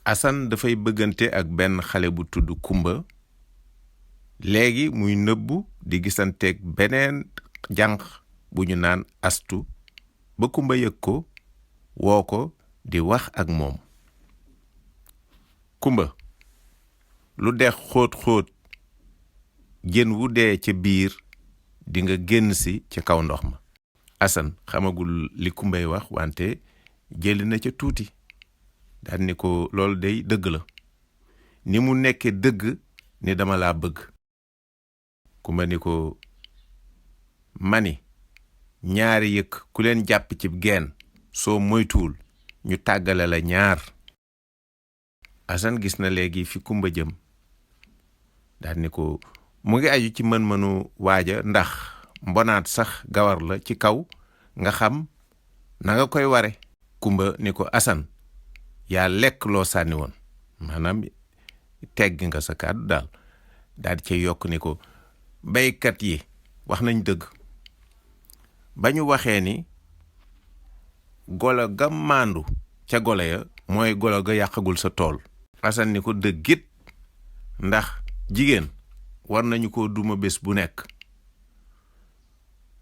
Assane dafay bëggante ak benn xale bu tudd Kumba léegi muy nëbbu di gisanteeg beneen jànq bu ñu naan Astu ba Kumba yëg ko woo ko di wax ak moom. Kumba lu dex xóot-xóot jën wu dee ca biir di nga génn si ca kaw ndox ma. Assane xamagul li Kumbay wax wante jëli na ca tuuti daan ni ko loolu day dëgg la ni mu nekkee dëgg ni dama laa bëgg. Kumba ni ko mani ñaari yëkk ku leen jàpp ci geen soo moytuwul ñu tàggale la ñaar. Assane gis na léegi fi Kumba jëm daan ni ko mu ngi aju ci mën-mënu waaja ndax mbonaat sax gawar la ci kaw nga xam na nga koy ware. Kumba ni ko Assane yaa lekk loo sànni woon maanaam tegg nga sa kàddu daal di ca yokk ni ko baykat yi wax nañ dëgg ba ñu waxee ni golo ga maandu ca golo ya mooy golo ga yàqagul sa tool. Assane ni ko dëggit ndax jigéen war nañu ko duma bés bu nekk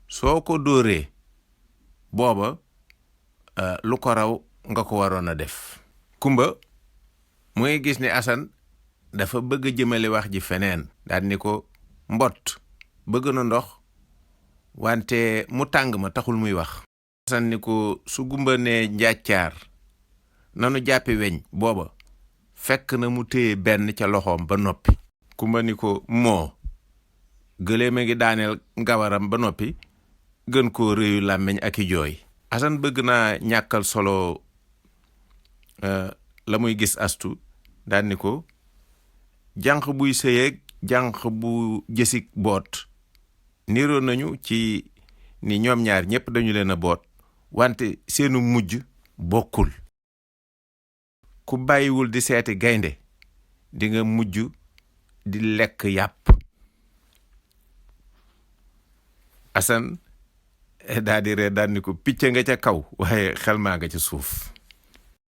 soo ko dóoree booba lu ko raw nga ko waroon a def. Kumba mu ngi gis ni Assane dafa bëgg jëmale wax ji feneen daal ni ko mbott bëgg na ndox wante mu tàng ma taxul muy wax. Assane ni ko su gumba ne njàccaar nanu jàppi weñ booba fekk na mu téye benn ca loxoom ba noppi. Kumba ni ko moo gëléem a ngi daaneel ngawaram ba noppi gën koo réyu làmmiñ ak i jooy. Assane bëgg naa ñàkkal solo la muy gis Astu daan ni ko jànq buy sëyeeg jànq bu jësig boot niroo nañu ci ni ñoom ñaar ñépp dañu leen a boot wante seenu mujj bokkul. ku bàyyiwul di seeti gaynde di nga mujj di lekk yàpp. Assane daa di ree daan ni ko picc nga ca kaw waaye xel maa nga ca suuf.